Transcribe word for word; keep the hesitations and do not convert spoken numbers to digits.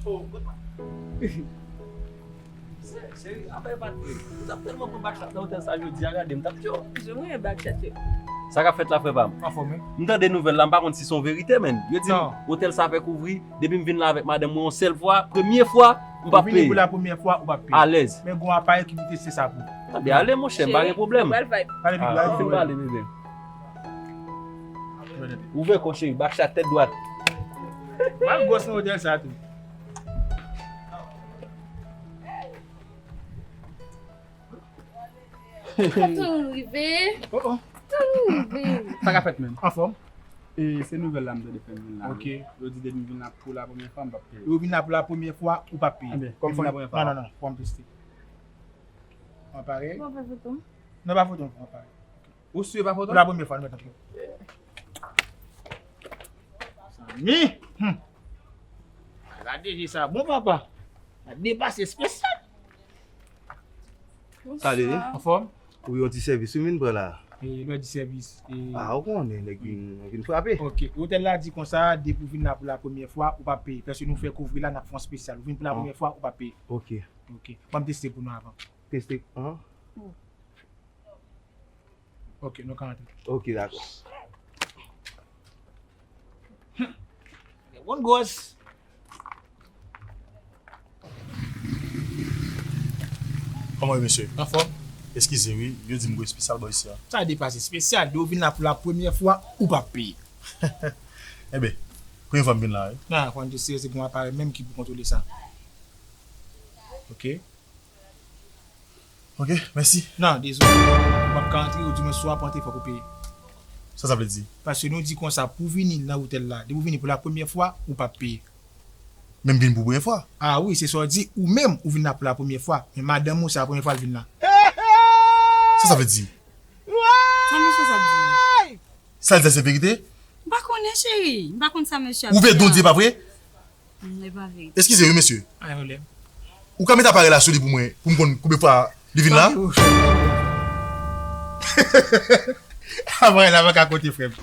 Oh, good man. Cheri, afè pa t vre. M t ap tèlman pran bak chat nan otèl sa jodi a, gade, m t ap tchou. Jodi a, bak chat yo. Sa k ap fèt la, frè pa m? Anfòm, wi. M tande nouvèl la, m pa konn si se yon verite, men. Yo di m, non, otèl sa fèk ouvri, depi m vin la avèk madanm mwen yon sèl fwa, premye fwa, m p ap peye. Ou vini pou la premyè fwa, ou p ap peye. Alèz. Men gen yon aparèy ki pou teste sa pou ou. Anben, ale, monchè, m pa gen pwoblèm. Cheri, nou pral vibe. Ale, vini, ale, vini. Fin pale, bebe. Ouvè kò, cheri, bak chat tèt dwat. Mal gwòs nan otèl sa tou. Tan nou rive. Oh, oh. Tan nou rive. Sa ka fèt menm? Anfòm. E se nouvèl la m tande fè m vin la. Ok. Yo di depi m vin la pou la premyè fwa, m p ap peye. Yo vin la pou la premyè fwa, ou p ap peye. Anben, kòm vin la premyè fwa. Non, non, non, fò m teste. Ou pare? Bon, fè foto m. Non, pa foto m, fò m pare. Ok. Ou si e pa foto? Pou la premyè fwa, nou mèt antre. Zanmi! Hmm. Gade je sa, bon papa. Sa depase espesyal. Salye. Anfòm? Wi, yon ti sèvis wi m vin pran la. E, lè di sèvis. E, ah, ou konnen, nèg vin, vin frape. Ok. Otèl la di konsa, depi w vin la pou la premyè fwa, ou p ap peye. Paske nou fè kouvri la, n ap fè yon espesyal. Ou vin pou la premyè fwa, ou p ap peye. Ok. Ok. Ban m teste pou nou avan. Teste, an? Ok, nou ka antre. Ok, dakò. Bon gwòs. Kòman w ye, mesye? Anfòm. Eskize, wi, yo di m gwo espesyal bò isi a. Sa depase espesyal. Depi w vin la pou la premyè fwa, ou p ap peye. Enben, premye fwa m vin la, wi. Non, fò n te serye, se gen yon aparèy menm ki pou kontwole sa. Ok. Ok, mèsi. Non, dezole. Ou p ap ka antre, ou di mwen si w ap antre, fòk ou peye. Sa sa vle di? Paske nou di konsa, pou vini nan otèl la, depi w vini pou la premyè fwa, ou p ap peye. Men m vin pou premyè fwa. Ah wi, se sa w di, ou menm, ou vin la pou la premyè fwa. Men madanm ou, se la premyè fwa l vin la. Sa sa vle di? Sa mesye sa ap di? Sa l di a se verite? M pa konnen, cheri. M pa konn sa mesye ap di a. Ou vle di w di e pa vre? Mm, e pa verite. Eskize wi, mesye. Pa gen pwoblèm. Ou ka mete aparèy la sou li pou mwen, pou m konn konbyen fwa li vin la? Ok, ou. Aparèy la pa ka konte, frè m.